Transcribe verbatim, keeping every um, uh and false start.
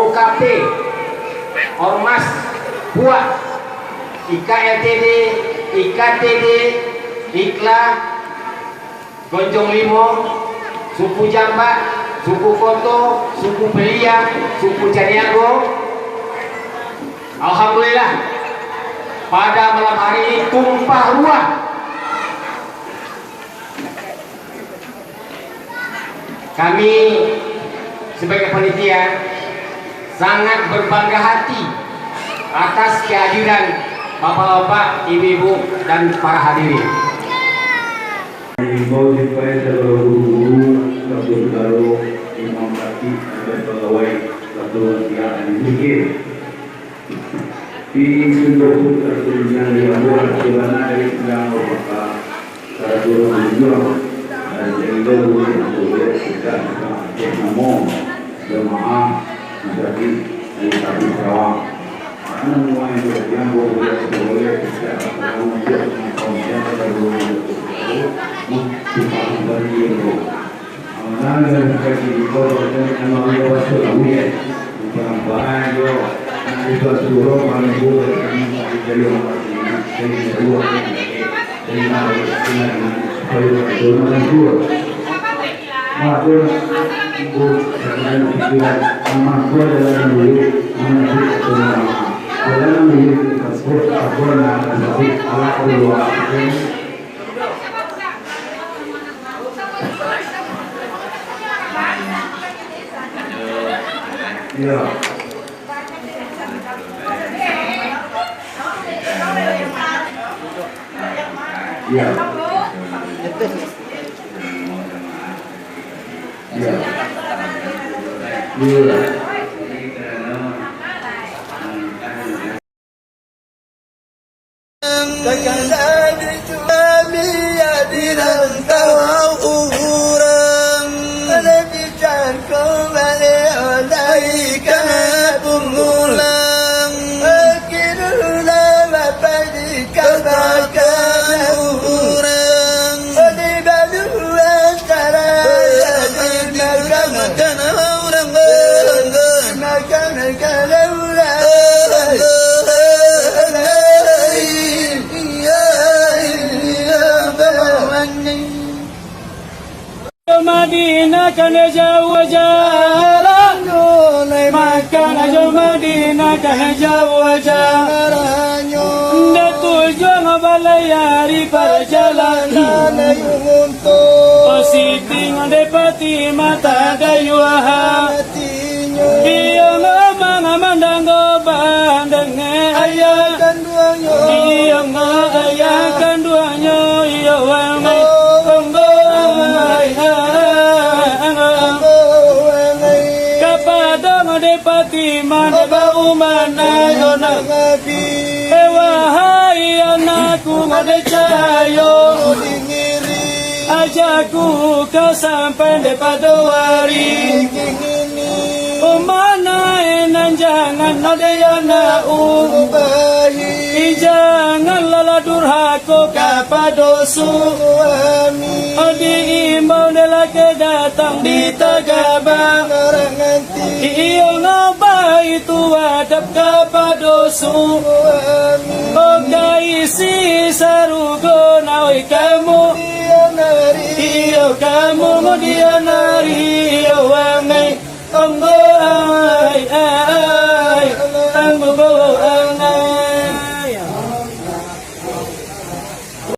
K P, Ormas, Puak, I K L T D, I K T D, Ikla, Gonjong Limo, suku Jambak, suku Koto, suku Peliang, suku Caniago. Alhamdulillah, pada malam hari ini tumpah ruah. Kami sebagai panitia sangat berbangga hati atas kehadiran bapak-bapak, ibu-ibu, dan para hadirin. Menghimbau supaya sagalo guru-guru, sagalo imam khatib, sagalo pagawai, sagalo tiang ahli zikir. Di sungguh pun tertulisan di ambo lah sabana dari sidang Al-Fatihah, sarato berjuang dari tendo bulan Abdullah, sejak kita Aceh namo jamaah menjadi dari Tabik Sarawak. Karena semua yang terjadi, ambo boleh sekolah sejak Asrama untuk mengkaumkan pada bulan Abdullah, nah, tukang bagi ambo. Ya. Ya. Ya. Ya. Takana di suami ya di rantau urang. Pada bican ko balik oleh kana pumulang. Akhirnya bapak dikatakan urang. Di baluan cara di makan urang. Makan kalau urang. Madinah kan jauah jalan, makan aja Madinah kan jauah jalan. Ndak tujuan balai ari parjalanan. Oh, Siti ngan Dek Fatimah tadayuahan. Iyo ngomong mandanggo bandenge ayah kanduangnyo. Iyo ngo ayah kanduangnyo, iyo wangeh. Onggo ayah, onggo wangeh. Kapado Dek Fatimah, Dek Baumanah, yo nak. Eh, wahai anakku, Dek Cahayo. Ajaku ka sampai dek pado wari. Umana enan jangan ode yo nak ubahi. Janganlah lah durhako kapado suami. Diimbau dek laki datang di tagabang. Iyo ngabai tu adab kapado suami. Oka isi sarugo na oi kamu. Iyo kamu mudian ari iyo wangai. Onggo